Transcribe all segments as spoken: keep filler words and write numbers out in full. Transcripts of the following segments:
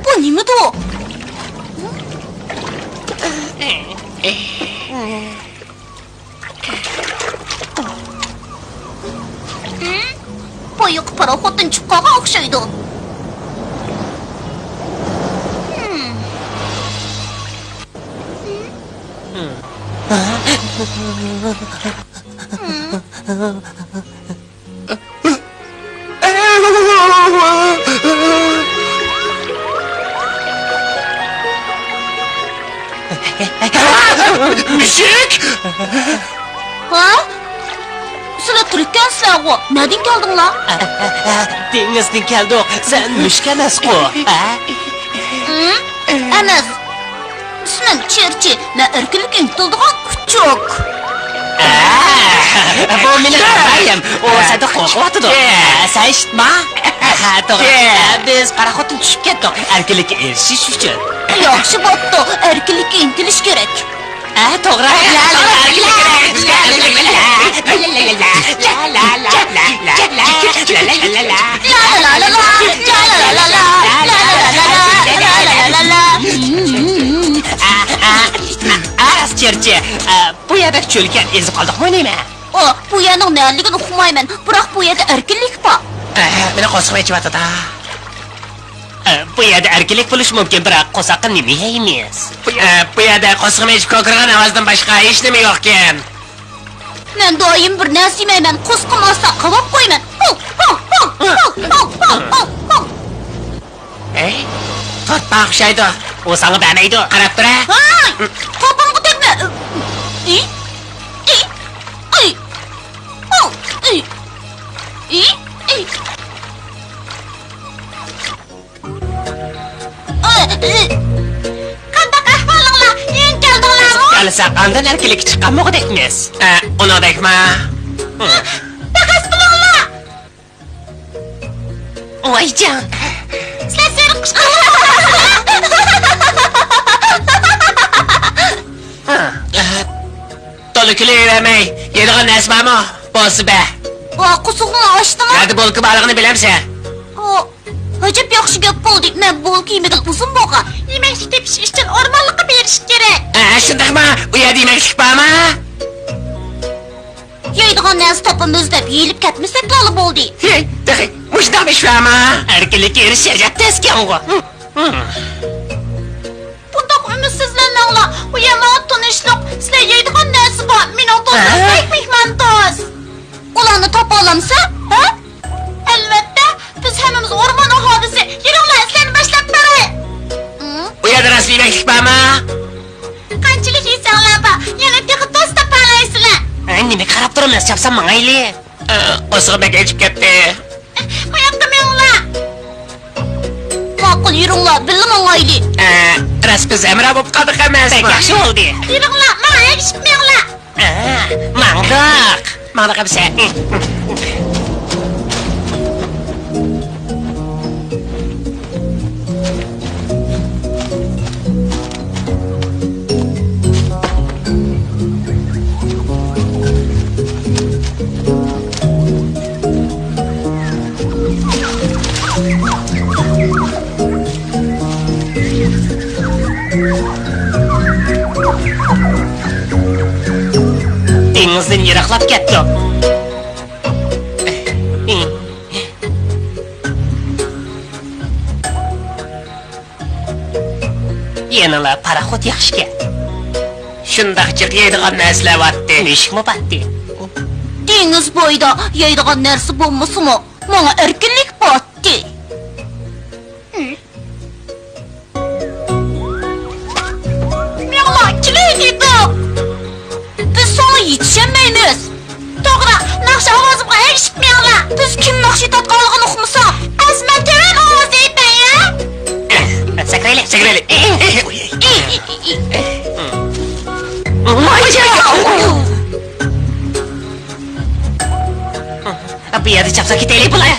بۇ نېمىدۇ؟ بايىقى پاراخوتتىن چىققانغا ئوخشايدۇ. مۈشۈك! ھە؟ سىلەر تىرىككەنسىلەرغۇ؟ نەدىن كەلدىڭلار؟ دېڭىزدىن كەلدۇق. سەن مۈشۈك ئەمەسقۇ؟ ھە؟ ھىم؟ ئەمەس. ئىسمىم چېرچى، مەن ئەركىنلىككە ئىنتىلىدىغان كۇچۇك. ئە، بۇ مېنىڭ ئەمرايىم. ئۇ سەندىن قورقۇۋاتىدۇ. ئە، سەن ئىشىتما. ئە، توغرا. ئە، بىز پاراخوتتىن چۈشۈپ كەتتۇق، ئەركىنلىككە ئېرىشىش ئۈچۈن. ياخشى بوپتۇ، ئەركىنلىككە ئىنتىلىش كېرەك. ئە، توغرا. ئە، راست، چېرچى. ئە، بۇ يەردە چۆلكەن ئېزىپ قالدۇقمۇ نېمە؟ ئو، بۇ يەرنىڭ نەلىكىنى ئۇقمايمەن، بىراق بۇ يەردە ئەركىنلىك بار. ئە، مېنى قورسىقىم ئېچىۋاتىدۇ. ئە، بۇ يەردە ئەركىنلىك بولۇشى مۇمكىن، بىراق قورساققا نېمە يەيمىز؟ ئە، بۇ يەردە قورسىقىم ئېچىپ كۆكىرىگەن ئاۋازدىن باشقا ھېچنېمە يوقكەن. مەن دائىم بىر نەرسە يېمەيمەن، قورسىقىم ئاچسا قاۋاپ قويىمەن. ھو، ھو، ھو. ھەي، تارتماققا ئوخشايدۇ. ئۇ ساڭا بەرمەيدۇ. قاراپ تۇر، ھە. ھاي، قاپاڭغا تەگمە. ئى، ئى، ئى، ئى. ئۇ، ئى، ئى، ئى. ئى، ئى. قانداق ئەھۋالىڭلار؟ يېڭى كەلدىڭلارمۇ؟ قىزىپ قالساق، ئاندىن ئەركىنلىككە چىققانمۇ دەيمىز. ئە، ئۇنىڭدەكما؟ تاقەت قىلىڭلار. ۋايجان! سىلەر سېرىق قۇشقا. تۆكۈلۈۋەرمەي، يەيدىغان نەرسە بارمۇ؟ بولسا بەر. ۋا، قورسىقىڭنى ئاچتىڭمۇ؟ نەدە بولكا بارلىقىنى بىلەمسەن؟ ئو، ئەجەب ياخشى گەپ بولدى. مەن بولكا يېمىگىلى ئۇزۇن بولغان. يېمەكلىك تېپىش ئۈچۈن ئورمانلىققا بېرىش كېرەك. ھە، شۇنداقمۇ؟ ئۇ يەردە يېمەكلىك بارمۇ؟ يەيدىغان نەرسە تاپىمىز دەپ يېيىلىپ كەتمىسەكلا بولدى. ھېي، تېخى مۇشۇنداقمۇ ئىش بارمۇ؟ ئەركىنلىككە ئېرىشىش ئەجەب تەسكەنغۇ. بۇنداق ئۈمىدسىزلەنمەڭلار. ئۇ يەر ماڭا تونۇشلۇق. سىلەر يەيدىغان نەرسە بار. مېنىڭ دوستلىرىم ھە؟ بەك مېھماندوست. ئۇلارنى تاپالامسەن؟ ھە؟ ئەلۋەتتە. بىز ھەممىمىز ئورمان ئاھالىسى. يۈرۈڭلار، سىلەرنى باشلاپ بېرەي. ئۇ يەردە راست يېمەكلىك بارمۇ؟ قانچىلىك يېسەڭلار بار. يەنە تېخى توست تاپالايسىلەر. ئە، نېمىگە قاراپ تۇرىمىز؟ چاپسان ماڭايلى. ئە، قورسىقىم بەك ئېچىپ كەتتى. ئە، ئۇ ياققا مېڭىڭلار. ماقۇل، يۈرۈڭلار، بىللە ماڭايلى. ئە، راست بىز ھەمراھ بولۇپ قالدۇق ئەمەسمۇ؟ بەك ياخشى بولدى. يۈرۈڭلار، ماڭا ئەگىشىپ مېڭىڭلار. ئە، ماڭدۇق. ماڭدۇق ئەمىسە. دېڭىزدىن يىراقلاپ كەتتۇق. يەنىلا پاراخوت ياخشىكەن. شۇنداق جىق يەيدىغان نەرسىلەر بارتتى. مۈشۈكمۇ بارتتى. دېڭىز بويىدا يەيدىغان نەرسە بولمىسىمۇ، ماڭا ئەركىنلىك بارتتى. مېڭىڭلار، كېلەي دېدۇق. بىز ساڭا يېتىشەلمەيمىز. توغرا، ناخشا ئاۋازىمغا ئەگىشىپ مېڭىڭلار. بىز كىم ناخشا ئېيتىۋاتقانلىقىنى ئۇقمىساق. ئەزمەن تۆۋەن ئاۋازدا ئېيتاي، ھە؟ سەكرەيلى، سەكرەيلى. بۇ يەردە چاپسان كېتەيلى، بۇلار.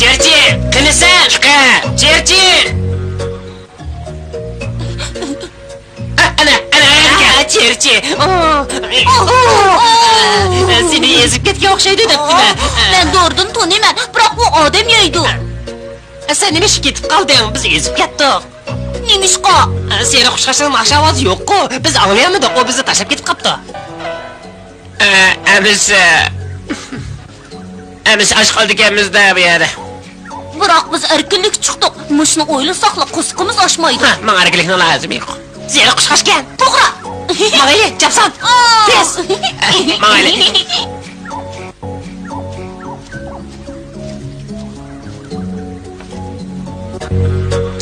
چېرچى، قېنى سەن؟ چىقە، چېرچى! ئەنە، ئەنە، ئەنە، چېرچى. سېنى ئېزىپ كەتكەن ئوخشايدۇ دەپتىمەن. مەن دورىدىن تونۇيمەن، بىراق ئۇ ئادەم يەيدۇ. سەن نېمىشقا كېتىپ قالدىڭ؟ بىز ئېزىپ كەتتۇق. نېمىشقا؟ سېرىق قۇشقاچنىڭ ناخشا ئاۋازى يوققۇ، بىز ئاڭلىيالمىدۇق، ئۇ بىزنى تاشلاپ كېتىپ قاپتۇ. ئەمىسە، ئەمىسە ئاچ قالىدىكەنمىز-دە بۇ يەردە. بىراق بىز ئەركىنلىككە چىقتۇق. مۇشۇنى ئويلىساقلا قورسىقىمىز ئاچمايدۇ. ھە، ماڭا ئەركىنلىكنىڭ لازىمى يوق. سېرىق قۇشقاچكەن. توغرا. ماڭايلى، چاپسان. تېز. ماڭايلى.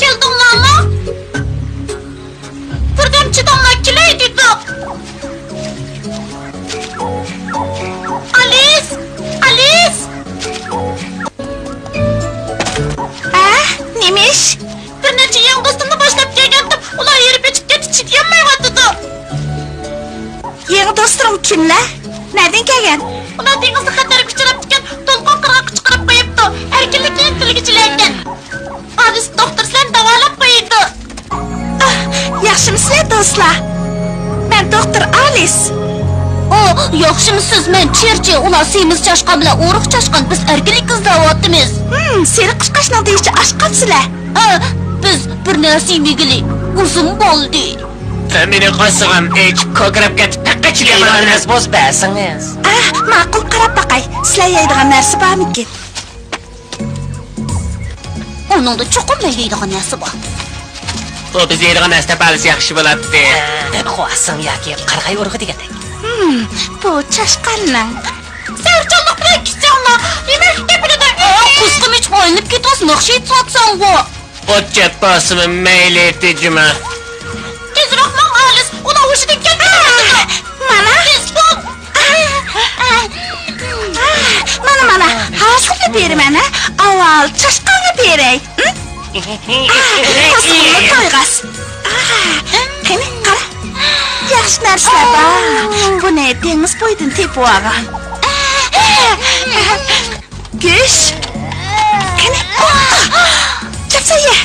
كەلدىڭلارمۇ؟ بىردەم چىداڭلار، كېلەي دېدۇق. ئالىس! ئالىس! ھە؟ نېمە ئىش؟ بىر نەچچە يېڭى دوستۇمنى باشلاپ كەلگەنتىم، ئۇلار ھېرىپ ئېچىپ كەتتى، چىدىيالمايۋاتىدۇ. يېڭى دوستلىرىڭ كىملەر؟ نەدىن كەلگەن؟ ئۇلار دېڭىزدا خەتەرگە ئۇچراپتىكەن، دولقۇن قىرغاققا چىقىرىپ قويۇپتۇ. ئەركىنلىكنى تىلگىچىلەركەن. ئالىس دوختۇر سىلەرنى داۋالاپ قويىدۇ. ئاھ، ياخشىمۇسىلەر دوستلار؟ مەن دوختۇر ئالىس. ئو، ياخشىمۇسىز؟ مەن چېرچى، ئۇلار سېمىز چاشقان بىلەن ئورۇق چاشقان، بىز ئەركىنلىك ئىزدەۋاتىمىز. ھىم، سېرىق قۇشقاچنىڭ دېيىشىچە ئاچ قاپسىلەر. ئە، بىز بىر نەرسە يېمىگىلى ئۇزۇن بولدى. مېنىڭ قورسىقىم ئېچىپ، كوكىراپ كەتتى، پەقەت چىدىيالمايمەن. يەيدىغان نەرسە بولسا بەرسىڭىز. ئە، ماقۇل، قاراپ باقاي، سىلەر يەيدىغان نەرسە بارمىكىن؟ ئۇنىڭدا چوقۇم مەن يەيدىغان نەرسە بار. ئۇ بىز يەيدىغان نەرسە تاپالىسا ياخشى بولاتتى. خۇاسىڭ ياكى قارىغاي ئۇرۇغى دېگەندەك. ھىم، بۇ چاشقاننىڭ. سەۋرچانلىق بىلەن كۈتسەڭلار، يېمەكلىك تېپىلىدۇ. قۇسقىم ئېچىپ ئايلىنىپ كېتىۋاتسا، ناخشا ئېيتساڭغۇ. ئوت چەپ بارسىمۇ مەيلى، تېجىمە. تېزرەك ماڭ، ئالىس، ئۇنىڭ ھوشىدىن كەتتى. مانا. تېز بول. مانا، مانا، ھازىرلا بېرىمەن، ھە؟ ئاۋۋال چاشقانغا بېرەي. ھە؟ قىزغىنلا تويغاس. قېنى، قارا. ياخشى نەرسىلەر بار. بۇنى دېڭىز بويىدىن تېپىۋالغان. گۆش. قېنى، كەپسە يە.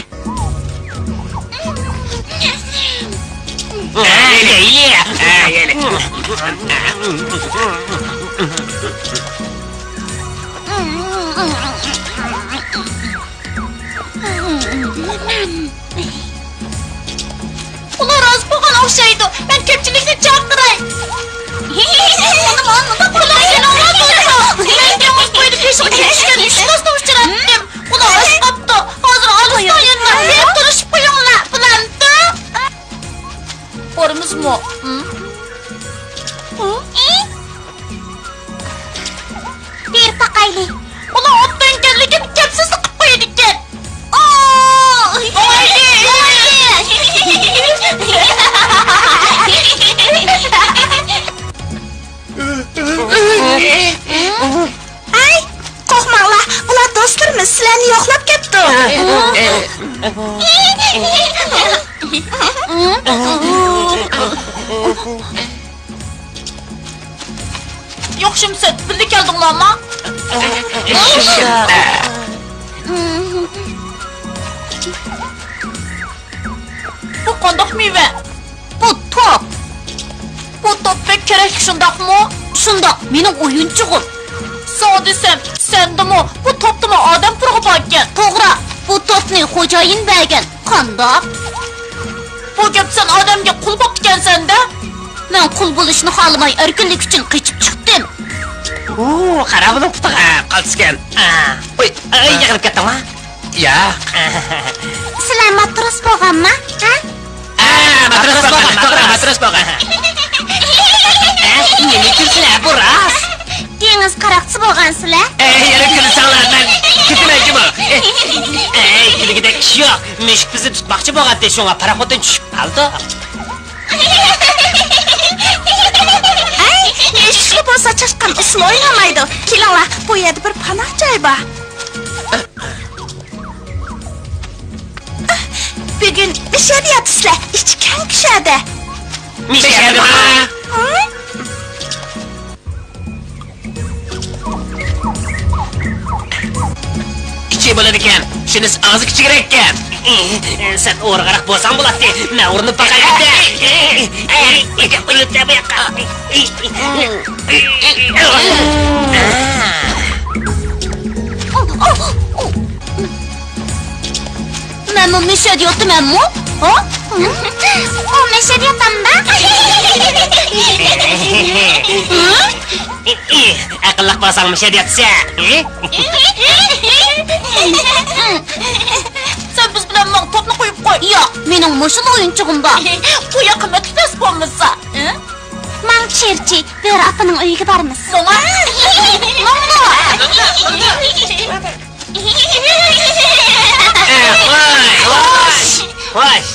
ئۇلار راست بولغان ئوخشايدۇ. مەن كۆپچىلىكنى چاقىراي. مانا، مانا، مانا، بۇلار سېنىڭلار بولىدۇ. مەن دېڭىز بويىدا بېشىغا چۈشكەن ئۈچ قىزنى ئۇچراتتىم. ئۇلار ئاچ قاپتۇ. ھازىر ئالىستا يەنە بىر تونۇشۇپ قويۇڭلار، بىلەمدۇ؟ بارىمىزمۇ؟ بېرىپ باقايلى. ئۇلار ئوبدان ئىكەن، لېكىن كەپسىزلىك قىلىپ قويىدىكەن. ھەي، قورقماڭلار، بۇلار دوستلىرىمىز، سىلەرنى يوقلاپ كەپتۇ. ياخشىمۇسەن؟ بىللە كەلدىڭلارمۇ؟ بۇ قانداق مېۋە؟ بۇ توپ. بۇ توپ بەك كېرەكلىك، شۇنداقمۇ؟ شۇنداق، مېنىڭ ئويۇنچۇقۇم. ساڭا دېسەم، سەندىمۇ، بۇ توپتىمۇ ئادەم پۇرىقى باركەن. توغرا، بۇ توپنى خوجايىن بەرگەن. قانداق؟ بۇ گەپ، سەن ئادەمگە قۇل بوپتىكەنسەن-دە؟ مەن قۇل بولۇشنى خالىماي، ئەركىنلىك ئۈچۈن قېچىپ چىقتىم. ئۇ، قارا بۇنىڭ پۇتىغا. ھە، قالتىسكەن. ھە. ئۇي، ئەي، يىقىلىپ كەتتىڭما؟ ياق. سىلەر ماتروس بولغانما؟ ھە؟ ھە، ماتروس بولغان، توغرا، ماتروس بولغان. ھە، نېمە كۈلىسىلەر، بۇ راست. دېڭىز قاراقچىسى بولغانسىلەر. ئەي، يەنە كۈلسەڭلار، مەن كېتىمەن جۇمۇ. ئەي، كۈلگۈدەك ئىش يوق. مۈشۈك بىزنى تۇتماقچى بولغانتى، شۇڭا پاراخوتتىن چۈشۈپ قالدۇق. ئەي، مۈشۈكلا بولسا چاشقان ئۇسسۇل ئوينىمايدۇ. كېلىڭلار، بۇ يەردە بىر پاناھ جاي بار. بۈگۈن مىشەدە ياتىسىلەر، ئىچى كەڭ كۈشەدە. مىشەدىما؟ ھە؟ كىچىك بولىدىكەن، شۇنىسى ئازى كىچىكرەككەن. سەن ئورغاراق بولساڭ بولاتتى، مەن ئۇرۇنۇپ باقاي ئەمدى. ئۆتە بۇ ياققا. مەنمۇ مىشەدە ياتىمەنمۇ؟ ھە؟ ئۇ مىشەدە ياتامدا؟ ئەقىللىق بولساڭ مىشەدە ياتىسەن. سەن بىز بىلەن ماڭ، توپنى قويۇپ قوي. ياق، مېنىڭ مۇشۇلا ئويۇنچۇقۇم بار. بۇ ياققا مەتلىك نەرسە بولمىسا. ماڭ، چىرچى، بۆرە ئاپىنىڭ ئۆيىگە بارىمىز. ماڭا. ماڭا. خوش، خوش.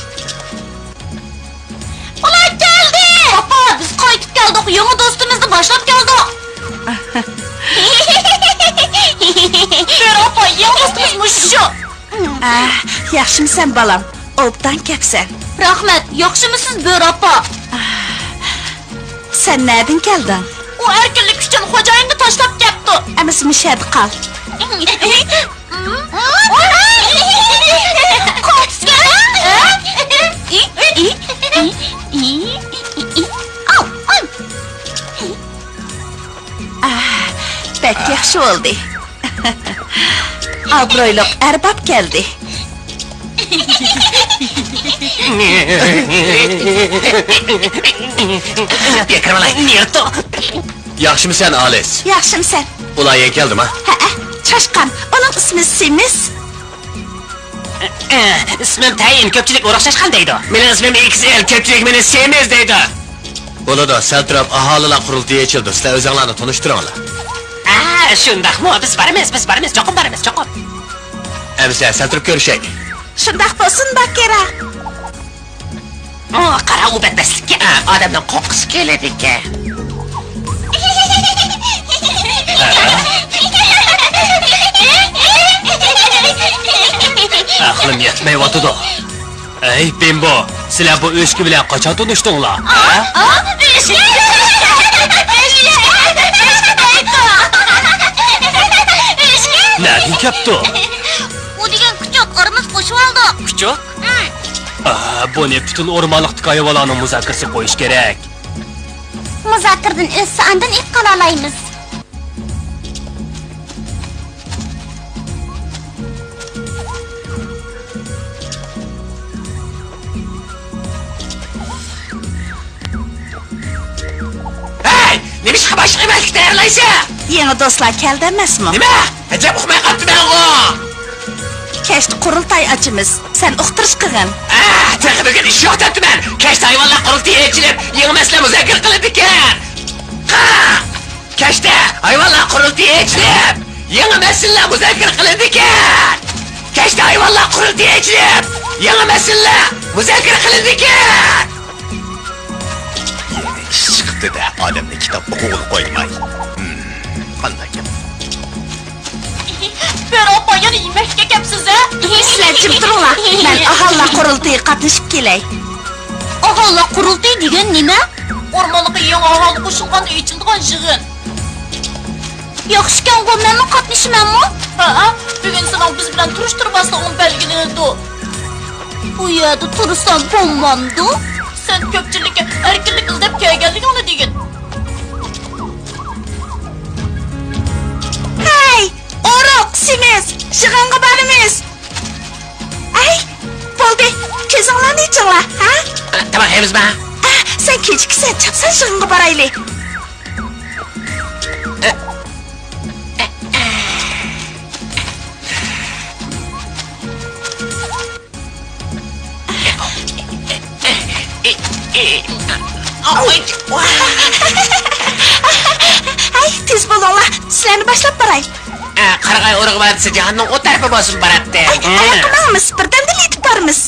ئۇلار كەلدى! ئاپا، بىز قايتىپ كەلدۇق، يېڭى دوستىمىزنى باشلاپ كەلدۇق. بۆرە ئاپا، يېڭى دوستىمىز مۇشۇ. ئە، ياخشىمۇسەن بالام؟ ئوبدان كەپسەن. رەھمەت، ياخشىمۇسىز بۆرە ئاپا؟ سەن نەدىن كەلدىڭ؟ ئۇ ئەركىنلىك ئۈچۈن خوجايىننى تاشلاپ كەپتۇ. ئەمىسە مۇشۇ يەردە قال. ئاھ، بەك ياخشى بولدى. ئابرۇيلۇق ئەرباب كەلدى. ياخشىمۇسەن، ئالىس؟ ياخشىمۇسەن؟ ئۇلار يەنە كەلدىما؟ ھەئە، چاشقان. ئۇنىڭ ئىسمى سېمىز. ئىسمىم تەيىن، كۆپچىلىك ئورۇق چاشقان دەيدۇ. مېنىڭ ئىسمىم ئېكس ئېل، كۆپچىلىك مېنى سېمىز دەيدۇ. بولىدۇ، سەل تۇرۇپ ئاھالىلەر قۇرۇلتىيى ئېچىلىدۇ، سىلەر ئۆزۈڭلارنى تونۇشتۇرۇڭلار. ھە، شۇنداقمۇ؟ بىز بارىمىز، بىز بارىمىز، چوقۇم بارىمىز، چوقۇم. ئەمىسە سەل تۇرۇپ كۆرۈشەيلى. شۇنداق بولسۇن، باكىرا. ئۇ، قارا، ئۇ بەتمەسلىككە، ئادەمنىڭ قورققۇسى كېلىدىكەن. ئەقلىم يەتمەيۋاتىدۇ. ئەي، بىمبو، سىلەر بۇ ئۆچكە بىلەن قاچان تونۇشتۇڭلار؟ ھە؟ نەدىن كەپتۇ؟ ئۇ دېگەن كۇچۇك، ئارىمىز قوشۇۋالدۇق. كۇچۇك؟ ئا، بۇنى پۈتۈن ئورمانلىقتىكى ھايۋانلارنىڭ مۇزاكىرىسىگە قويۇش كېرەك. مۇزاكىرىدىن ئۆتسە، ئاندىن ئېيتقىلالايمىز. ھەي، نېمىشقا باشلىق ئەمەسلىك تەييارلايسەن؟ يېڭى دوستلار كەلدى ئەمەسمۇ؟ نېمە؟ ئەجەب ئۇقماي قاپتىمەنغۇ. كەچتە قۇرۇلتاي ئاچىمىز. سەن ئۇقتۇرۇش قىلغىن. ئە، تېخى بۈگۈن ئىش يوق دەپتىمەن. كەچتە ھايۋانلار قۇرۇلتىيى ئېچىلىپ، يېڭى مەسىلە مۇزاكىرە قىلىنىدىكەن. قا! كەچتە ھايۋانلار قۇرۇلتىيى ئېچىلىپ، يېڭى مەسىلىلەر مۇزاكىرە قىلىنىدىكەن. كەچتە ھايۋانلار قۇرۇلتىيى ئېچىلىپ، يېڭى مەسىلىلەر مۇزاكىرە قىلىنىدىكەن. يېڭى ئىش چىقىپتۇ-دە، ئادەمنى كىتاب ئوقۇغىلى قويماي. ھىم، قانداق گەپ؟ بۆرە ئاپا، يەنە يېمەكلىككە كەپسىز-ە؟ سىلەر جىم تۇرۇڭلار، مەن ئاھالىلەر قۇرۇلتىيىغا قاتنىشىپ كېلەي. ئاھالىلەر قۇرۇلتىيى دېگەن نېمە؟ ئورمانلىققا يېڭى ئاھالە قوشۇلغاندا ئېچىلىدىغان يىغىن. ياخشىكەنغۇ، مەنمۇ قاتنىشىمەنمۇ؟ ھەئە، بۈگۈن سېنىڭ بىز بىلەن تونۇشتۇرۇۋالساڭ ئۇنى بەلگىلىنىدۇ. بۇ يەردە تۇرسام بولمامدۇ؟ سەن كۆپچىلىككە ئەركىنلىك ئىزدەپ كەلگەنلىكىڭنى دېگىن. ھەي، ئورۇق، سېمىز، يىغىنغا بارىمىز. ئەي، بولدى، كۆزۈڭلارنى ئېچىڭلار، ھە؟ تاماق يەيمىزما؟ ئە، سەن كېچىكىسەن، چاپسان يىغىنغا بارايلى. ھەي، تېز بولۇڭلار، سىلەرنى باشلاپ باراي. ئە، قارىغاي ئورۇق ۋادىسى جاھاننىڭ ئۇ تەرىپى بولسۇن باراتتى. ئاياققا ماڭىمىز، بىردەمدىلا يېتىپ بارىمىز.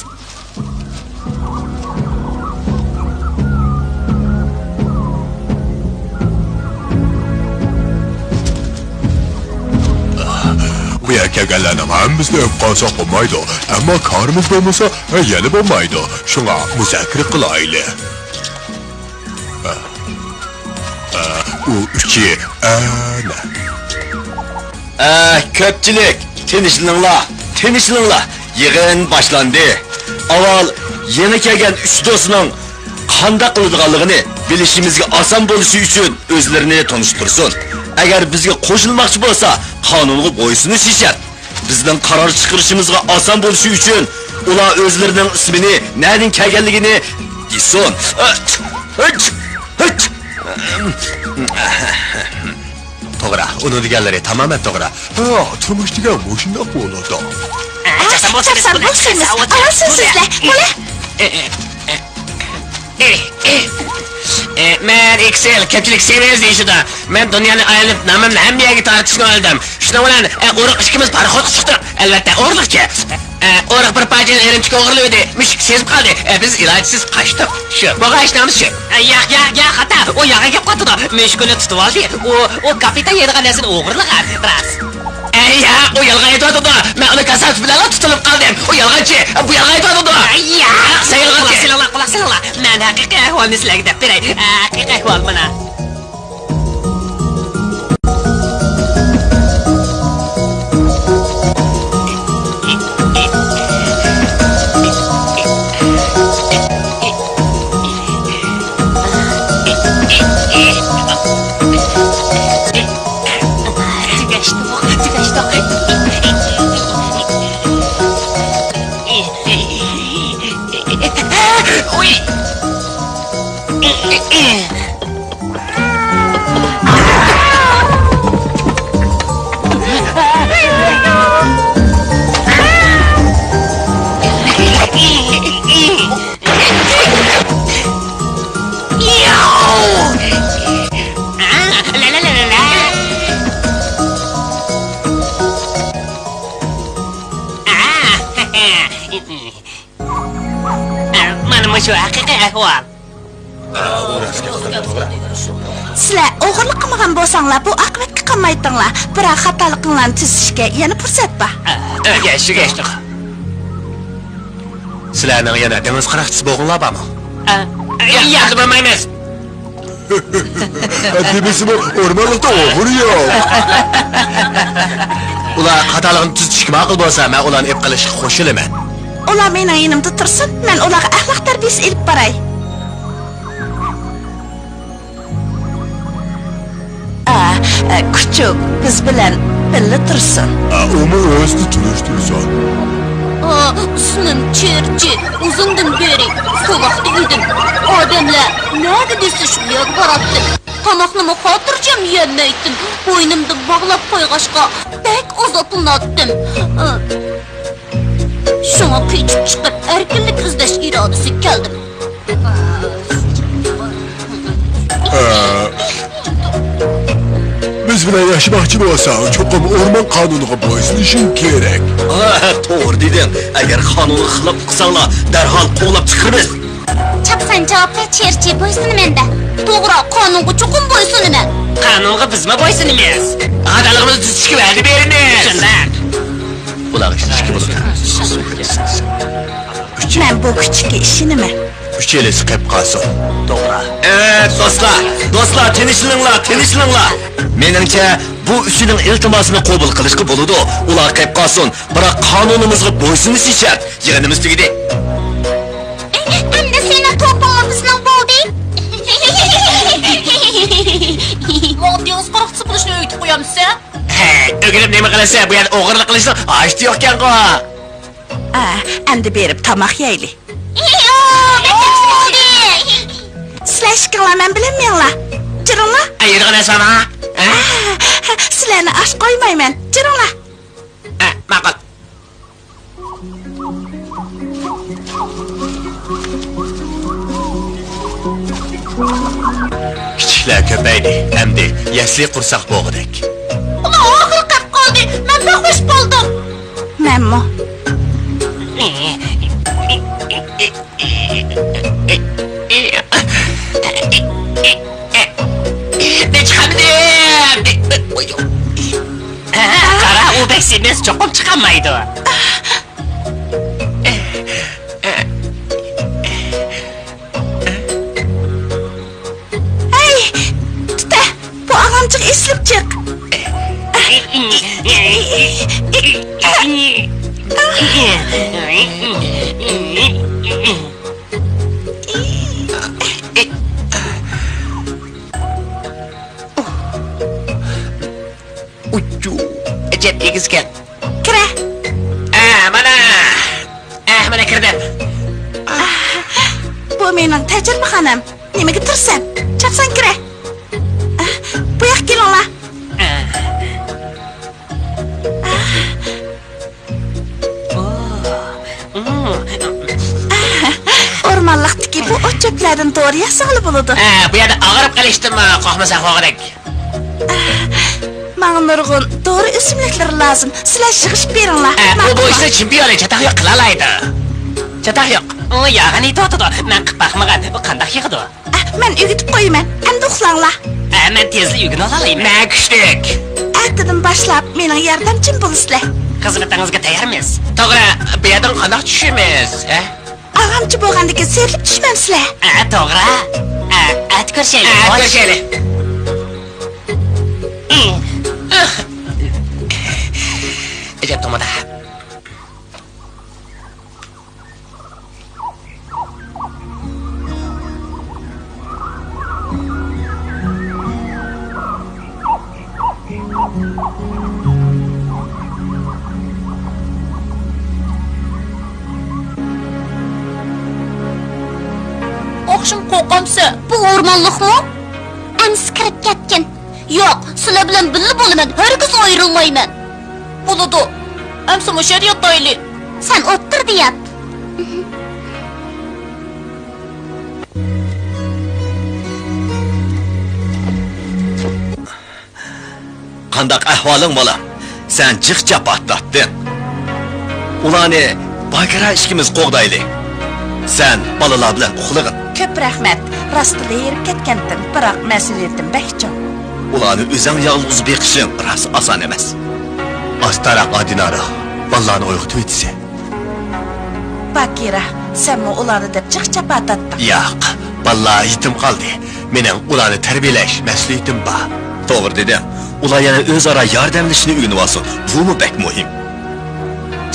بۇ يەرگە كەلگەنلەرنىڭ ھەممىسىنى ئۆپ قالساق بولمايدۇ. ئەمما كارىمىز بولمىسا، يەنە بولمايدۇ. شۇڭا مۇزاكىرە قىلايلى. ئۇ ئۈچى ئەنە. ئە، كۆپچىلىك، تىنچلىنىڭلار، تىنچلىنىڭلار. يىغىن باشلاندى. ئاۋۋال يېڭى كەلگەن ئۈچ دوستنىڭ قانداق قىلىدىغانلىقىنى بىلىشىمىزگە ئاسان بولۇشى ئۈچۈن ئۆزلىرىنى تونۇشتۇرسۇن. ئەگەر بىزگە قوشۇلماقچى بولسا، قانۇنغا بويسۇنۇشى شەرت. بىزنىڭ قارار چىقىرىشىمىزغا ئاسان بولۇشى ئۈچۈن ئۇلار ئۆزلىرىنىڭ ئىسمىنى، نەدىن كەلگەنلىكىنى دېسۇن. توغرا، ئۇنىڭ دېگەنلىرى تامامەن توغرا. ھا، تۇرمۇش دېگەن مۇشۇنداق بولىدۇ. چاپسان بولسىمىز، ئالىسىز سىزلەر، قولە. ئە، مەن ئېكسېل، كۆپچىلىك سېمىز دېيىشىدۇ. مەن دۇنيانى ئايلىنىپ، نامىمنى ھەممە يەرگە تارتىشنى ئويلىدىم. شۇنىڭ بىلەن، ئە، ئورۇق ئىككىمىز پاراخوتقا چىقتۇق. ئەلۋەتتە، ئورۇقچە. ئە، ئورۇق بىر پارچە ئېرىمچىك ئوغرىلىۋىدى. مۈشۈك سېزىپ قالدى. ئە، بىز ئىلاجسىز قاچتۇق. شۇ. بولغان ئىشنىڭ ھەممىسى شۇ. ئە، ياق، ياق، ياق، خاتا. ئۇ يالغان گەپ قىلىۋاتىدۇ. مۈشۈك ئۇنى تۇتۇۋالدى. ئۇ، ئۇ كاپىتان يەيدىغان نەرسىنى ئوغرىلىغان. راست. ئەي ياق، ئۇ يالغان ئېيتىۋاتىدۇ. مەن ئۇنى كاساپەت بىلەنلا تۇتۇلۇپ قالدىم. ئۇ يالغانچى، بۇ يالغان ئېيتىۋاتىدۇ. ئەي ياق، سەن يالغانچى. قۇلاق سېلىڭلار، قۇلاق سېلىڭلار. مەن ھەقىقىي ئەھۋالنى سىلەرگە دەپ بېرەي. ھەقىقىي ئەھۋال مانا. تۈگەشتۇق، تۈگەشتۇق. ئۇي. شۇ ھەقىقىي ئەھۋال. سىلەر ئوغرىلىق قىلمىغان بولساڭلار، بۇ ئاقىۋەتكە قالمايتتىڭلار. بىراق، خاتالىقىڭلارنى تۈزىتىشكە يەنە پۇرسەت بار. ئە، ئە، ئە، ئە. سىلەرنىڭ يەنە دېڭىز قاراقچىسى بولغۇڭلار بارمۇ؟ ئە، ئە، ياردىمى بولمايمىز. دېمىسىمۇ، ئورمانلىقتا ئوغرى يوق. ئۇلار خاتالىقىنى تۈزىتىشكە ماقۇل بولسا، مەن ئۇلارنى ئېلىپ قېلىشقا قوشۇلىمەن. ئۇلار مېنىڭ يېنىمدا تۇرسۇن، مەن ئۇلارغا ئەخلاق تەربىيىسى ئېلىپ باراي. ئا، ئە، كۈچۈك بىز بىلەن بىللە تۇرسۇن. ئا، ئۇمۇ ئۆزىنى تونۇشتۇرسۇن. ئا، ئىسمىم چېرچى. ئۇزۇندىن بېرى سولاقتا ئىدىم. ئادەملەر نەگە دېسە شۇ يەرگە باراتتىم. تاماقنىمۇ خاتىرجەم يېيەلمەيتتىم. بوينۇمدىن باغلاپ قويغاچقا بەك ئازابلىناتتىم. ئا، شۇڭا قېچىپ چىقىپ ئەركىنلىك ئىزدەش ئىرادىسىگە كەلدىم. ئە، بىز بىلەن ياشىماقچى بولساڭ، چوقۇم ئورمان قانۇنىغا بويسۇنۇشۇڭ كېرەك. ھە، توغرا دېدىڭ. ئەگەر قانۇنغا خىلاپلىق قىلساڭلار، دەرھال قوغلاپ چىقىرىمىز. چاپسان جاۋاب بەر، چېرچى، بويسۇنىمەن دە. توغرا، قانۇنغا چوقۇم بويسۇنىمەن. قانۇنغا بىزمۇ بويسۇنىمىز. خاتالىقىمىزنى تۈزىتىشكە ۋەدە بېرىمىز. شۇنداق. بۇلارغا ئىشىنىشكە بولىدۇ. مەن بۇ كۈچۈككە ئىشىنىمەن. ئۈچەيلىسى قېپ قالسۇن. توغرا. ئە، دوستلار، دوستلار، تىنچلىنىڭلار، تىنچلىنىڭلار. مېنىڭچە، بۇ ئۈچىنىڭ ئىلتىماسىنى قوبۇل قىلىشقا بولىدۇ. ئۇلار قېپ قالسۇن، بىراق قانۇنىمىزغا بويسۇنۇشى شەرت. يىغىنىمىز تۈگىدى. ئەمدى سېنىڭ توپۇڭمۇ بىزنىڭ بولدى. ماڭا دېڭىز قاراقچىسى بولۇشنى ئۆگىتىپ قويامسەن؟ ھە، ئۆگىنىپ نېمە قىلىسەن؟ بۇ يەردە ئوغرىلىق قىلىشنىڭ ھاجىتى يوقكەنغۇ. ئا، ئەمدى بېرىپ تاماق يەيلى. سىلەر ئىككىڭلار مەن بىلەن مېڭىڭلار. جۈرۈڭلار. ئە، يۈرىدىغان نەرسە بارمۇ؟ ئە؟ ئا، سىلەرنى ئاچ قويمايمەن. جۈرۈڭلار. ئە، ماقۇل. كىچىكلەر كۆپەيدى، ئەمدى يەسلى قۇرساق بولغۇدەك. ئۇلار ئاخىرى قاپ قالدى، مەن بەك خۇش بولدۇم. مەنمۇ. نەچچە قىلدىم. قارا، ئۇ بەك سېمىز، چوقۇم چىقالمايدۇ. ھەي، تۇتە، بۇ ئاغامچىغا ئېسىلىپ چىق. ئۇچۇ، ئەجەب ئېگىزكەن. كىرە. ئە، مانا. ئە، مانا كىردىم. بۇ مېنىڭ تەجرىبىخانام. نېمىگە تۇرىسەن؟ چاپسان كىرە. ئە، بۇ ياققا كېلىڭلار. ئە. ئە. ئورمانلىقتىكى بۇ ئوت-چۆپلەردىن دورا ياسىغىلى بولىدۇ. ئە، بۇ يەردە ئاغرىپ قېلىشتىنمۇ قورقمىساق بولغۇدەك. ماڭا نۇرغۇن دورا ئۆسۈملۈكلىرى لازىم. سىلەر يىغىشىپ بېرىڭلار. ئە، ئۇ بۇ ئىشنى چېمپىيونى چاتاق يوق قىلالايدۇ. چاتاق يوق. ئۇ ياغىنى ئېيتىۋاتىدۇ. مەن قىلىپ باقمىغان. ئۇ قانداق يىغىدۇ؟ ئە، مەن ئۆگىتىپ قويىمەن. ئەمدى ئۇخلاڭلار. ئە، مەن تېزلا ئۆگىنىۋالالايمەن. مەن كۈچلۈك. ئەتىدىن باشلاپ مېنىڭ ياردەمچىم بولىسىلەر. خىزمىتىڭىزگە تەييارمىز. توغرا، بۇ يەردىن قانداق چۈشىمىز، ھە؟ ئاغامچى بولغاندىكىن سىيرىلىپ چۈشمەمسىلەر؟ ئە، توغرا. ئە، ئەتە كۆرۈشەيلى، ئە، خوش. كۆرۈشەيلى. ئەجەب تومىدا. ئوخشىمۇ قورقامسەن؟ بۇ ئورمانلىقمۇ؟ ئەمسە كىرىپ كەتكىن. ياق، سىلەر بىلەن بىللە بولىمەن، ھەرگىز ئايرىلمايمەن. بولىدۇ. ئەمسە مۇشۇ يەردە ياتايلى. سەن ئوتتۇرىدا يات. قانداق ئەھۋالىڭ، بالام؟ سەن جىق جاپا تارتتىڭ. ئۇلارنى باگرا ئىككىمىز قوغدايلى. سەن بالىلار بىلەن ئۇخلىغىن. كۆپ رەھمەت. راستلا ھېرىپ كەتكەنتىم، بىراق مەسئۇلىيىتىم بەك چوڭ. ئۇلارنى ئۆزۈڭ يالغۇز بېقىشىڭ راست ئاسان ئەمەس. ئاستاراق ئادىنارا، بالىلارنى ئويغىتىۋېتىسەن. باكىرا، سەنمۇ ئۇلارنى دەپ جىق جاپا تارتتىڭ. ياق، بالىلار يېتىم قالدى. مېنىڭ ئۇلارنى تەربىيەلەش مەسئۇلىيىتىم بار. توغرا دېدىڭ. ئۇلار يەنە ئۆزئارا ياردەملىشىشنى ئۆگىنىۋالسۇن. بۇمۇ بەك مۇھىم.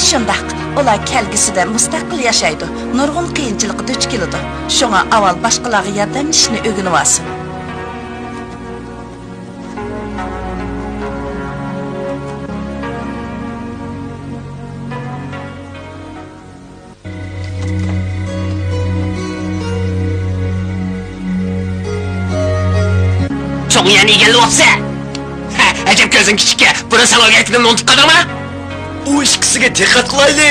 شۇنداق، ئۇلار كەلگۈسىدە مۇستەقىل ياشايدۇ، نۇرغۇن قىيىنچىلىققا دۇچ كېلىدۇ. شۇڭا ئاۋۋال باشقىلارغا ياردەملىشىشنى ئۆگىنىۋالسۇن. چوڭ يەرنى ئىگىلەۋاپسەن. ھە، ئەجەب كۆزۈڭ كىچىككەن. بۇرۇن ساڭا ئۆگەتكىنىمنى ئۇنتۇپ قالدىڭمۇ؟ ئۇ ئىككىسىگە دىققەت قىلايلى.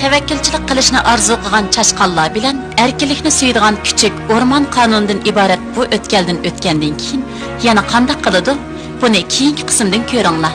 تەۋەككۈلچىلىك قىلىشنى ئارزۇ قىلغان چاشقانلار بىلەن ئەركىنلىكنى سۆيىدىغان كۈچۈك ئورمان قانۇنىدىن ئىبارەت بۇ ئۆتكەلدىن ئۆتكەندىن كېيىن يەنە قانداق قىلىدۇ؟ بۇنى كېيىنكى قىسىمدىن كۆرۈڭلار.